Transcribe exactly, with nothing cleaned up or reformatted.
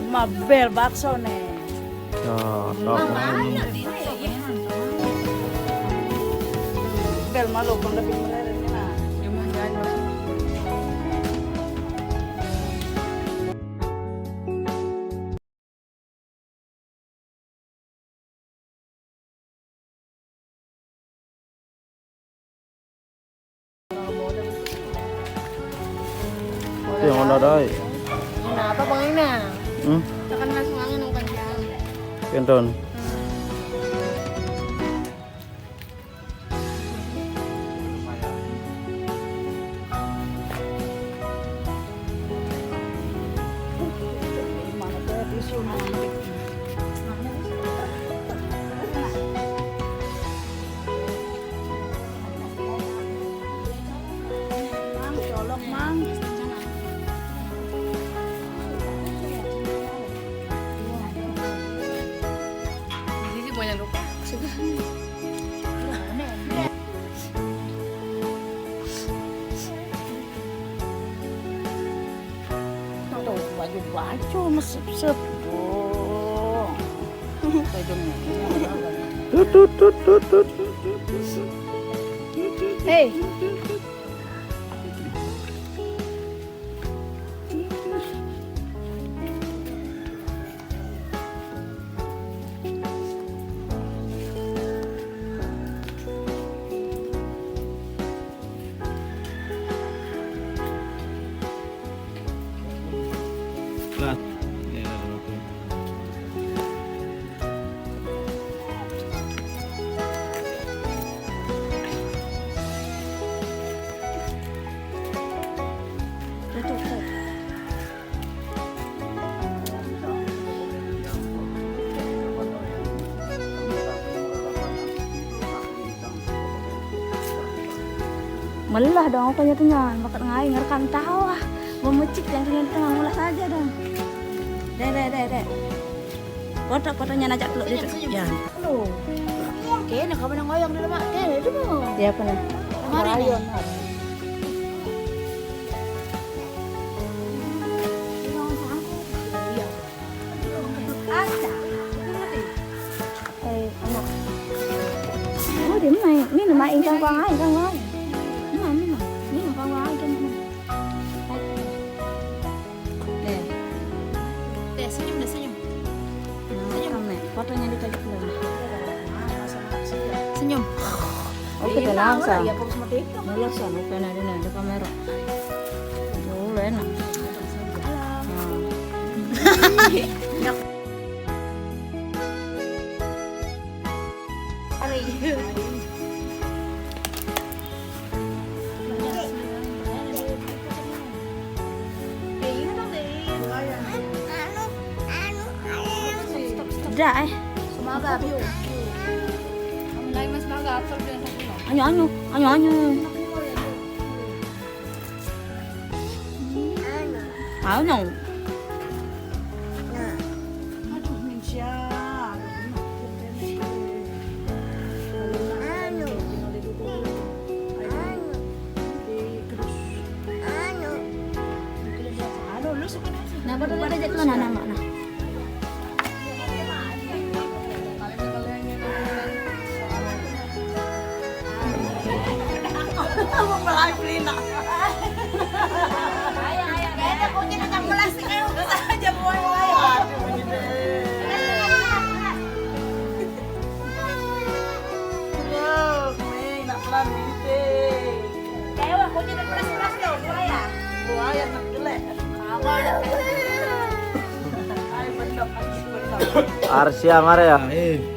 Mabel bakso ne. Nah, tak. Bel malu pang lebih merere ni lah. Itu yang mana, Dai? Nah, apa bang ini? Hmm? Tekan langsung angin bukan jalan. Kenton. Mang, colok, Mang. Jadi banyak lupa. Sudah. Tuh, baju-baju mesep-sep. Tuh. Tut, tut, tut, tut, tut. Hei. Lah. Ya, oke. Melah dong, aku nya tu nyan, bakat ngai ngerekam tahu ah. Memecik yang tu nyan tengah mulah saja dong. Deh, deh, deh, deh. Foto, fotonya najak peluk dia tu. Senyum, senyum. Ya. Halo. Kena kau menang oyong dulu, Mak. Kena tu mau. Ya, apa nih? Kemarin nih. Asa. Eh, anak. Oh, dia main. Ni nama ingkang kuang ai, ingkang kuang ai. Mana, mana? Ni ingkang kuang ai, ingkang kuang ai. Deh. Deh, senyum deh, senyum. Nah, senyum. Kamu, fotonya ditajuk dulu. Senyum. Oke, tenang, Sa. Iya, fokus mati. Dulu, Sa, bukan ada, ada kamera. Dulu, enak. Halo. Nah. Dah, eh. Semangat. Mulai mas semangat, absorb dengan satu. Anyo, anyo, anyo, anyo. Anyo. Nah, pada ada jadwal anak-anak, nah. Mau melai pelina. Kayaknya kunci tentang plastik, ayo, udah saja buang, ayo. Aduh, ini deh. Aduh, Mei, nak pelan, ini deh. Kayaknya kunci tentang plastik, plastik, ayo, buaya. Buaya, nak jelek. Apa? Ayo, bentuk, bentuk. Arsia Maria. Eh.